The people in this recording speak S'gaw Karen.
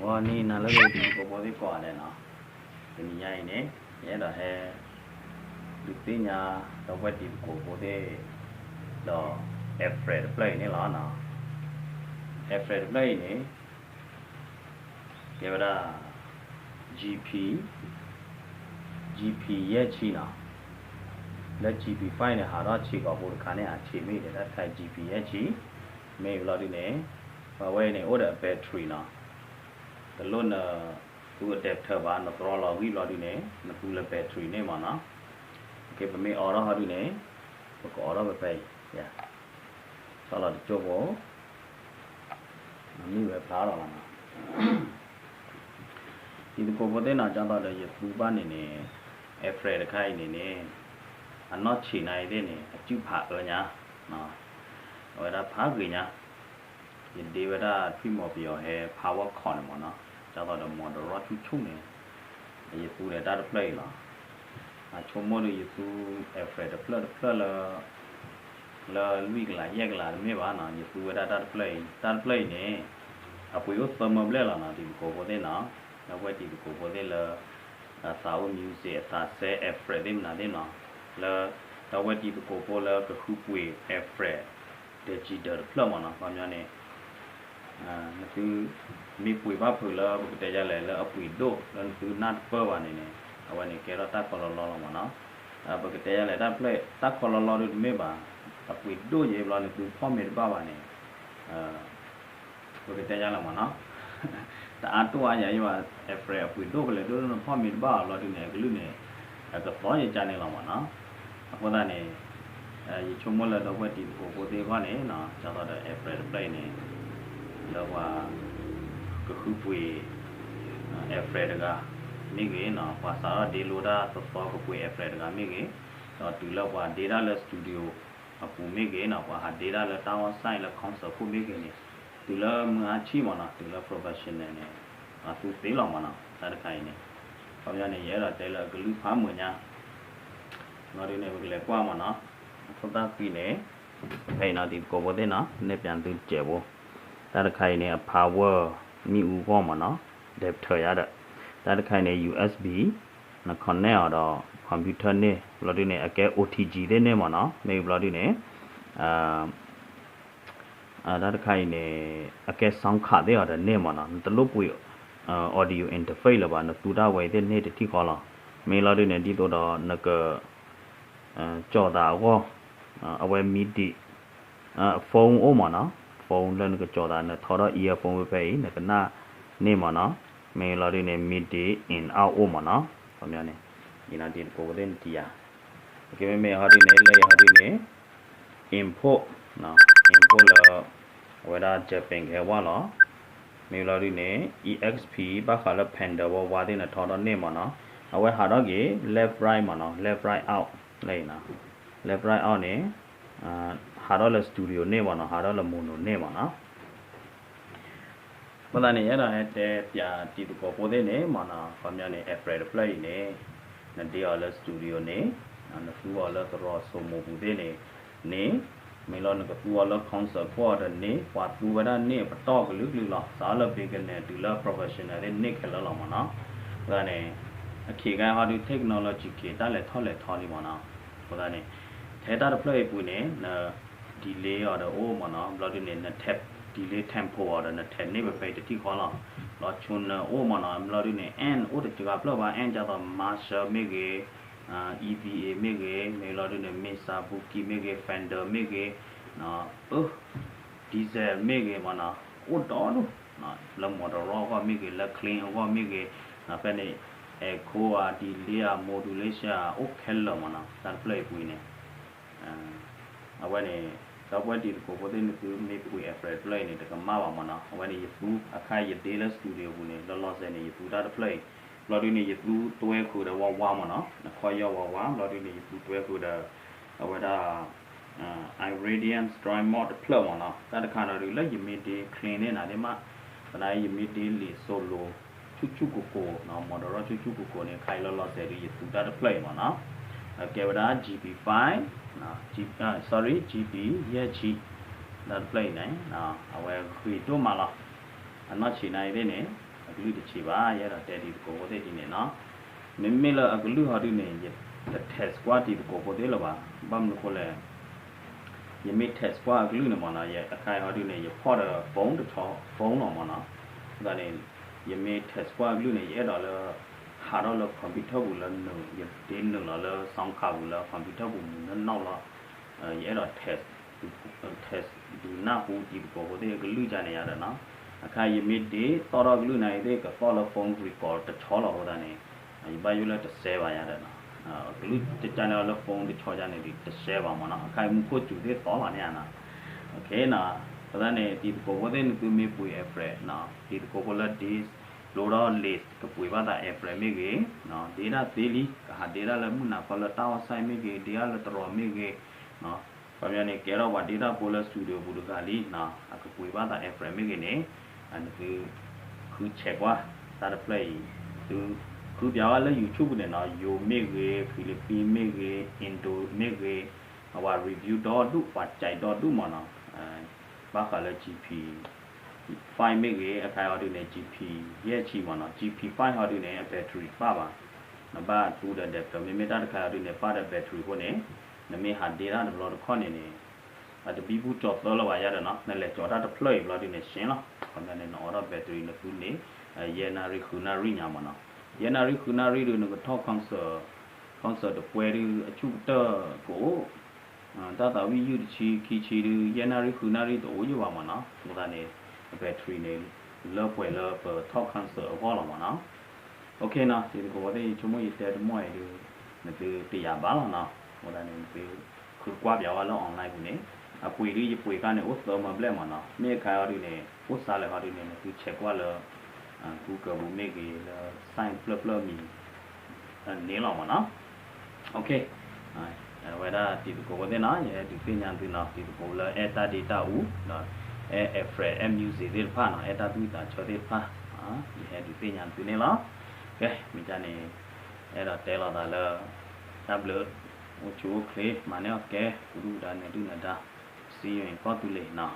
ဂီၤနံၤနၤလၢအဂ့ၤ တံၤသကိးဖိသ့ၣ်ကိးဂၤဒဲးနီၤ, တနံၤညါအံၤန့ၣ် ယအဲၣ်ဒိးဟဲ ဒုးသ့ၣ်ညါ ဒီပုၢ်ဝဲၢ်တံၤသကိးဖိသ့ၣ် ဒီး Alfred တဖျၢၣ်အံၤန့ၣ်လီၤ. Alfred တဖျၢၣ်အံၤန့ၣ် ကဲဝဲဒၣ် GP, GP ယဲၢ်ဆံနီၤ, လၢ GP five န့ၣ် ဟးထီၣ်ဆံးကိာ်ဖိတခါန့ၣ် အဆံးမ့ၢ်ဒဲး တၢ်တခါအံၤ GP ယဲၢ်ဆံ, မ့ၢ်ဘျီဒုန့ၣ် ပှၤဝဲအံၤန့ၣ် အိၣ်ဒီးအ battery နီၤ, တလိၣ်နသူ adapter ဘၣ် နတြီလီၤဂံၢ်ဘျီဒုန့ၣ် နသူလၢ battery န့ၣ်မ့ၢ်နီၤ, ပမ့ၢ်အိးထီၣ်ဟီဒုန့ၣ် ပကအိးထီၣ်ဖဲဖဲအံၤ ဆီၣ်လီၤတကၠိၢ်ဖိ မ့ၢ်ဝဲဖျါလီၤလီၤနီၤ, တံၤသကိးဖိသ့ၣ်နီၤ ဒ်သိးဒီးယသူဘၣ်န့ၣ်န့ၣ် Alfred တခါအံၤန့ၣ်န့ၣ် အနီၢ်ဆံးနၤအံၤသ့ၣ်န့ၣ် အစုၣ်ဖးအၢညါ, အဝဲဒၣ်ဖးဂ့ၤညါ, ယဒ့ဝဲဒၣ်ထွံၣ်မီၤပယီၤဟဲ power cord န့ၣ်မ့ၢ်နီၤ, ဒ်သိးဒီး model ဆူၣ်ဆူၣ်န့ၣ် ယသူန့ၣ်တၢ်တဖျၢၣ်အံၤလီၤ, အဆိကမိၣ်ဒီးယသူ Alfred တဖျၢၣ်တဖျၢၣ်လၢ လၢလွံၢ်ကလးယဲၢ်ကလးတမ့ၢ်ဘၣ်နီၤ, ယသူဝဲဒၣ်တၢ်တဖျၢၣ်အံၤ, တၢ်တဖျၢၣ်အံၤန့ၣ် အပှ့ၤအိၣ်သၢမၢဘျဲၣ်လီၤနီၤ, တံၤသကိးဖိသ့ၣ်နီၤ, ဒီပုၢ်ဝဲၢ်တံၤသကိးဖိသ့ၣ်လၢ အသးအိၣ် music အသးစဲ Alfred သ့ၣ်မနုၤသ့ၣ်နီၤ, လၢ ဒီပုၢ်ဝဲၢ်တံၤသကိးဖိလၢကဃုပှ့ၤ Alfred ဒီး G ဒီးတဖျၢၣ်မ့ၢ်နီၤ, ခီပညီန့ၣ် နသု မ့ၢ်ပှ့ၤဘၣ်ဖုးလၢပကတဲယၤလဲၣ် လၢအပှ့ၤဒိၣ်လၢနသုနၢ်တပၢၢ်ဘၣ်န့ၣ်န့ၣ် အဝဲန့ၣ်ကဲထီၣ်တၢ်ကီလီလီလီၤမ့ၢ်နီၤ, ပကတဲယၤလဲၣ် တၢ်ဖျၢၣ်တၢ်ကီလီလီဒုတမ့ၢ်ဘၣ်, အပှ့ၤဒိၣ်ယဲဘျီနသုဖီၣ်မ့ၤတဘၣ်ဘၣ်န့ၣ် ပကတဲယၤလဲၣ်မ့ၢ်နီၤ, တအါတိၢ်အါယၤယဘၣ် Alfred အပှ့ၤဒိၣ်ကလဲၤဒိၣ်လၢနဖီၣ်မ့ၤတဘၣ်အီၤဘျီဒုန့ၣ် အကလုၢ်န့ၣ် အကသီယကါန့ၣ်လီၤမ့ၢ်နီၤ, အဃိသတးန့ၣ် ယဆိကမိၣ်လၢဒီပုၢ်ဝဲၢ်တံၤသကိးဖိသ့ၣ်အဂီၢ်န့ၣ် ဒ်သိးဒီး Alfred တဖျၢၣ်အံၤန့ၣ် လၢပှၤ ကဃုပှ့ၤ Alfred တဂၤ မ့ၢ်ဂ့ၤနီၤ, ပှၤစးထီၣ်ဒ့လိတၢ်သီသီကပှ့ၤ Alfred တဂၤမ့ၢ်ဂ့ၤ, ဒီးတုၤလၢပှၤဒ့တၢ်လၢ studio အပူၤမ့ၢ်ဂ့ၤနီၤ, ပှၤဟးဒ့တၢ်လၢတၢ်အီၣ်စဲးလၢ concert ခိၣ်မ့ၢ်ဂ့ၤန့ၣ်, တုၤလၢမုၢ်အါဆံၣ်မ့ၢ်နီၤ, တုၤလၢ professional န့ၣ် အသူသ့လီၤမ့ၢ်နီၤ, တၢ်တခါအံၤန့ၣ် ခီပညီန့ၣ် ယအဲၣ်ဒိးတဲလၢအကလုၢ်ဖးမုာ်ညါ လီၤဒုန့ၣ် ပကလဲၤကွၢ်မ့ၢ်နီၤ, အခိၣ်သၣ်ဃံန့ၣ် ဖဲအံၤနီၤ တံၤသကိးဖိသ့ၣ်နီၤ, နဲၣ်ပၠးသုတစဲးဖိ, တၢ်တခါအံၤန့ၣ် အ power မ့ၣ်အူဂီၢ်မ့ၢ်နီၤ, adapter ယါဒီး, တၢ်တခါအံၤန့ၣ် USB န connect အီၤဒီး computer န့ၣ် ဘျီဒုန့ၣ် အကဲ O T G သ့ၣ်န့ၣ်မ့ၢ်နီၤ, မ့ၢ်ဘျီဒုန့ၣ် တၢ်တခါအံၤန့ၣ် အကဲ sound card သ့ၣ်အီၤဒီးန့ၣ်မ့ၢ်နီၤ, နတလိၣ်ပှ့ၤ audio interface လၢၤဘၣ်, နသူတၢ်ဝဲအံၤသ့ၣ်န့ၣ်တထံၣ်ဃီလီၤ, မ့ၢ်လီၤဒုန့ၣ် ဒ်သိးဒီးနက ကၠီၤသးအဂီၢ်, အဝဲ MIDI phone အိၣ်မ့ၢ်နီၤ, phone လၢနကကၠီၤသး နထီထီၣ် earphone ဖဲဖဲအံၤ နကနၣ်န့ၢ်မ့ၢ်နီၤ, မ့ၢ်လီၤဒုန့ၣ် MIDI in out အိၣ်မ့ၢ်နီၤ, ခီပညီန့ၣ် ယနာ်တံၤသကိးဖိသ့ၣ်နတံၤယၤ, မ့မ့ၢ်ဟီဒုန့ၣ် လၢယဟီဒုန့ၣ် input, input လၢ အဝဲဒၣ် Japan ကဟဲဝါလီၤ, မ့ၢ်လီၤဒုန့ၣ် EXP ဘၣ်ဃးလၢ Panda ဝါဝါသ့ၣ်နထီထီၣ်န့ၢ်မ့ၢ်နီၤ, အဝဲဟးထီၣ်က့ၤ left right မ့ၢ်နီၤ, left right out လၢအံၤနီၤ, left right out န့ၣ် ဟးထီၣ်လၢ studio န့ၢ်မ့ၢ်နီၤ, ဟးထီၣ်လၢ mono န့ၢ်မ့ၢ်နီၤ. အဃိသတးန့ၣ် ယအဲၣ်ဒိးဟဲတဲပၠးတံၤသကိးဖိသ့ၣ်န့ၣ်မ့ၢ်နီၤ, ခီပညီန့ၣ် Alfred တဖျၢၣ်အံၤန့ၣ် နဒ့အီၤလၢ studio န့ၣ်, နသူအီၤလၢသရိာ်စိမိးပူၤသ့ၣ်န့ၣ်န့ၣ်, မ့ၢ်လီၤနကသူအီၤလၢ concert ခိၣ်အီၤဒီးန့ၣ်, ပှၤသူဝဲဒၣ်န့ၣ်အပတီၢ်ကလုာ်ကလုာ်လီၤ, စးထီၣ်လၢ beginner တုၤလၢ professional သ့ၣ်န့ၣ်ခဲလၢာ်လီၤမ့ၢ်နီၤ. အဃိသတးန့ၣ် အခံးခါဟီဒု technology က့ၤတၢ်လဲၤထီၣ်လဲၤထီလံမ့ၢ်နီၤ. အဃိသတးန့ၣ် ထဲတၢ်တဖျၢၣ်အံၤပူၤန့ၣ် န delay အီၤဒီးအိၣ်မ့ၢ်နီၤ, ဘျီဒုန့ၣ် န delay tempo အီၤဒီး နထဲးန့ၢ်ဖဲဖဲအံၤတထံၣ်ဃီလီၤ. လီၤ tuner အိၣ်မ့ၢ်နီၤ, ဘျီဒုန့ၣ် amp အိၣ်တစှၤဖျၢၣ်ဘၣ်, amp ဒ်သိး Marshall မ့ၢ်ဂ့ၤ, EVA မ့ၢ်ဂ့ၤ, မ့ၢ်ဘျီဒုန့ၣ် Mesa Boogie မ့ၢ်ဂ့ၤ, Fender မ့ၢ်ဂ့ၤ, အ diesel မ့ၢ်ဂ့ၤမ့ၢ်နီၤ, အိၣ်ဒီဒူၣ်, လၢ motor အဂီၢ်မ့ၢ်ဂ့ၤ, လၢ clean အဂီၢ်မ့ၢ်ဂ့ၤ, ဖဲန့ၣ် echo ဧါ, delay ဧါ, modulation ဧါ, အိၣ်ခဲလၢာ်မ့ၢ်နီၤ, တၢ်တဖျၢၣ်အံၤပူၤအံၤန့ၣ် အဝဲန့ၣ် ဒီပုၢ်ဝဲၢ်တံၤသကိးဖိသ့ၣ် နသုမ့ၢ်ပှ့ၤ Alfred တဖျၢၣ်အံၤန့ၣ် တကမၣ်ဘၣ်မ့ၢ်နီၤ. အဝဲန့ၣ် ယသူ အခါယဒ့လၢ studio ပူၤန့ၣ် လီၤလီၤဆဲးန့ၣ် ယသူတၢ်တဖျၢၣ်အံၤ, ဘျီဒုန့ၣ် ယသူတွဲဃုာ်ဒီးဝါဝါမ့ၢ်နီၤ, နခီၣ်ယီၢ်ဝါဝါ, ဘျီဒုန့ၣ် ယသူတွဲဃုာ်ဒီး အဝဲဒၣ် Iridium Strymon တဖျၢၣ်မ့ၢ်နီၤ. တၢ်တခါဒီးဒုး လၢယမ့ၢ်ဒ့ clean န့ၢ်နၤသ့ၣ်မး, သနာ်က့ ယမ့ၢ်ဒ့လံာ် solo ဆူၣ်ဆူၣ်ကိၢ်ကိၢ်နီၤ, မီၢ်တရီဆူၣ်ဆူၣ်ကိၢ်ကိၢ်န့ၣ် ခါအံၤလီၤလီၤဆဲးဒုး ယသူတၢ်တဖျၢၣ်အံၤမ့ၢ်နီၤ. ကဲဝဲဒၣ် GB five, sorry, GB ယဲၢ်ဆံ, တၢ်တဖျၢၣ်အံၤန့ၣ် အဝဲဂ့ၤဒိၣ်မးလီၤ. အနီၢ်ဆံးနၤအံၤသ့ၣ်န့ၣ် ကလုၢ်တဆံးဘၣ်, ယအဲၣ်ဒိးတဲတံၤသကိးဖိသ့ၣ်ဒ်န့ၣ်နီၤ. မ့မ့ၢ်လၢအကလုၢ်ဟီဒုန့ၣ် ယတ test ကွၢ်တံၤသကိးဖိသ့ၣ်လၢၤဘၣ်. ဘၣ်မနုၤအဃိလဲၣ်, ယမ့ၢ် test ကွၢ်အကလုၢ်န့ၣ်မ့ၢ်နီၤ, ယအခါဟီဒုန့ၣ် ယဖီၣ်ဒီး phone တဆီ phone လီၤမ့ၢ်နီၤ. အဃိသတးန့ၣ် ယမ့ၢ် test ကွၢ်အကလုၢ်န့ၣ် ယအဲၣ်ဒိးလၢ ဟးထီၣ်လၢ computer ပူၤလၢနုာ်, ယဒ့နုာ်လီၤလၢ sound card ပူၤလၢ computer ပူၤမုၢ်နီၢ်နီၢ်လီၤ. ယအဲၣ်ဒိး test test ဒုးနၢ်ဟူတံၤသကိးဖိသ့ၣ်အကလုၢ်ဒ်န့ၣ်ယါဒီးနီၤ. အခါယမ့ၢ်ဒ့သီၣ်ထီၣ်ကလုၢ်န့ၣ် ယသ့ၣ်ကသီၣ်လၢ phone record တဆီလီၤအဃိသတးန့ၣ် ယဘၣ်ယိၣ်လၢတစဲးဘၣ်ယါဒီးနီၤ. ကလုၢ်ကကန့ၣ်လၢ phone တဆီယါန့ၣ်ဒုး တစဲးဘၣ်မ့ၢ်နီၤ. အခါမူခိၣ်စူၤသ့ၣ်သီၣ်လီၤန့ၣ်ဧါနီၤ. အဃိသတးန့ၣ် တံၤသကိးဖိသ့ၣ်နသုမ့ၢ်ပှ့ၤ effect နီၤ, တံၤသကိးဖိလၢဒ့ လိဒီး list ကပှ့ၤဘၣ်သး effect မ့ၢ်ဂ့ၤ, ဒ့တၢ်သ့လံ ကဟးဒ့တၢ်လၢမုၢ်နၤခီလၢတၢ်အီၣ်ဆၣ်မ့ၢ်ဂ့ၤ, ဒ့တၢ်လၢတရီးမ့ၢ်ဂ့ၤ, ခီပညီန့ၣ် ကဲထီၣ်ပှၤဒ့တၢ်ဖိလၢ studio ပူၤတဂၤလံ, အကပှ့ၤဘၣ်သး effect မ့ၢ်ဂ့ၤန့ၣ် နသု ဃုဆဲးကွၢ် တၢ်တဖျၢၣ်အံၤ, သု ဃုပၠးဝဲလၢ YouTube ပူၤန့ၣ်နီၤ, ယိၤမ့ၢ်ဂ့ၤ, Philippine မ့ၢ်ဂ့ၤ, Indo မ့ၢ်ဂ့ၤ, အဝဲ review ဒီဒူၣ်, ပှၤကဲးဒီဒူၣ်မ့ၢ်နီၤ. ဘၣ်ဃးလၢ GP five မ့ၢ်ဂ့ၤ, အခါဟီဒုန့ၣ် GP ယဲၢ်ဆံမ့ၢ်နီၤ, GP five ဟီဒုန့ၣ် အ battery တပၣ်ဘၣ်, နဘၣ်သူဒီး adapter မ့မ့ၢ်တၢ်တခါဟီဒုန့ၣ် ပၣ်ဒီး battery အဃိန့ၣ် နမ့ၢ်ဟးဒ့တၢ်တဘျီတခီၣ်န့ၣ်န့ၣ် အတဘံဘူကၠီၤသၢလၢၤဘၣ်ယါဒီးနီၤ, နလဲၤကၠီၤတၢ်တဖျၢၣ်အံၤဘျီဒုန့ၣ် ရှဲလီၤ. ခီပညီန့ၣ် နအိးထီၣ် battery နသူန့ၣ် ယဲၢ်နၣ်ရံၣ်ဃုနၣ်ရံၣ်ညါမ့ၢ်နီၤ. ယဲၢ်နၣ်ရံၣ်ဃုနၣ်ရံၣ်ဒုး နကထီၣ် concert, concert တပွဲဒုး အဆူၣ်ကတၢၢ်ကအိၣ် တၢ်သးဝံၣ်ယုၢ်တဆံခံဆံဒုး ယဲၢ်နၣ်ရံၣ်ဃုနၣ်ရံၣ်တအိၣ်ယုၢ်ဘၣ်မ့ၢ်နီၤ. အဃိသတးန့ၣ် အ battery န့ၣ် လၢပှဲၤလၢပထီၣ် concert အဂီၢ်လီၤမ့ၢ်နီၤ. OK နီၤ, တံၤသကိးဖိသ့ၣ် ယဆိကမိၣ်ယတဲတမီၢ်အံၤဒုး နသုတယာ်ဘၣ်လီၤနီၤ. အဃိသတးန့ၣ် နသု ဃုကွၢ်ပၠးဝဲလၢ online ပူၤန့ၣ် အပှ့ၤဒုး ယပှ့ၤခါန့ၣ် အိၣ်သၢမၢဘျဲၣ်မ့ၢ်နီၤ. မ့ၢ်အခါဟီဒုန့ၣ် အိၣ်စါလၢၤဟီဒုန့ၣ် နသုဆဲးကွၢ်လၢ Google ပူၤမ့ၢ်ဂ့ၤ လၢ site ဖျၢၣ်ဖျၢၣ်မံၤ န့ၣ်လီၤမ့ၢ်နီၤ. OK, အဝဲဒၣ်တံၤသကိးဖိသ့ၣ်နီၤ, ယဟဲဒုးသ့ၣ်ညါသုနီၤ, တံၤသကိးလၢအဲၣ်တၢ်ဒ့တၢ်အူ, အဲၣ် effect အဲၣ် music သ့ၣ်တဖၣ်နီၤ, အဲၣ်တၢ်သူၣ်ဝံၣ်သးဆၢသ့ၣ်တဖၣ်, ယဟဲဒုးသ့ၣ်ညါသုန့ၣ်လီၤ. ကဲ မ့ၢ်ဒ်န့ၣ် အဲၣ်ဒိးတဲလိာ်သးလၢ တၢ်ဘျုး, အိၣ်ဆူၣ်အိၣ်ချ့, မၤန့ၢ်အီၣ်ကဲ, ပူၤဒုၣ်ပူၤဒါ နဒုၣ်နဒါ, see you in ကီၢ်သူလ့ၤနီၤ.